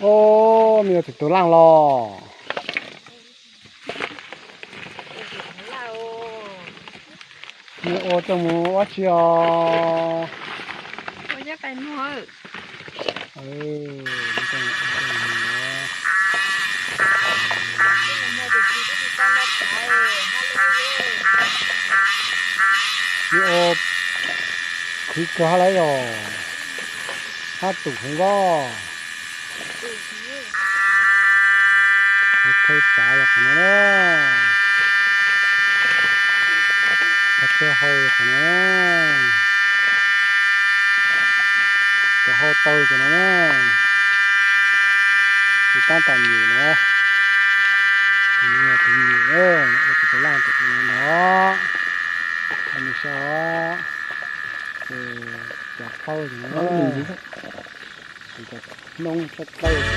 Os, me nyuam tus tub laaj los. Nws ua coj mus ua tsi os? Nws ua khwv kawg hab lauj yog, hab tus heev os. Thawj tsav yog qhov no na, thawj hau yog qhov no na, cov hau taw cov no na, tus tab tom nyem no, tus no yog tus nyem, ua tus tub laaj tus no no, nws saib os, ces cov phauj cov no, tus cov noob tshaj plaws.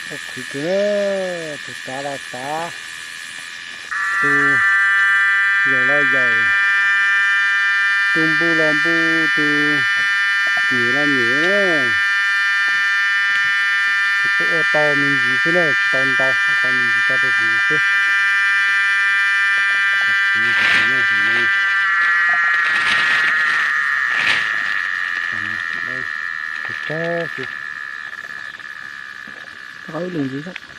Ua khwv kawg, tus tsav los tsav, tus yaum los yaum, tus npu los npu, tus nyem los nyem. Tus tuaj ua tau me ntsis xwb na, tsis tau ntau, ua tau me ntsis tso rau kuv xwb. Tsawg xwb, qhov ib lus ntxiv.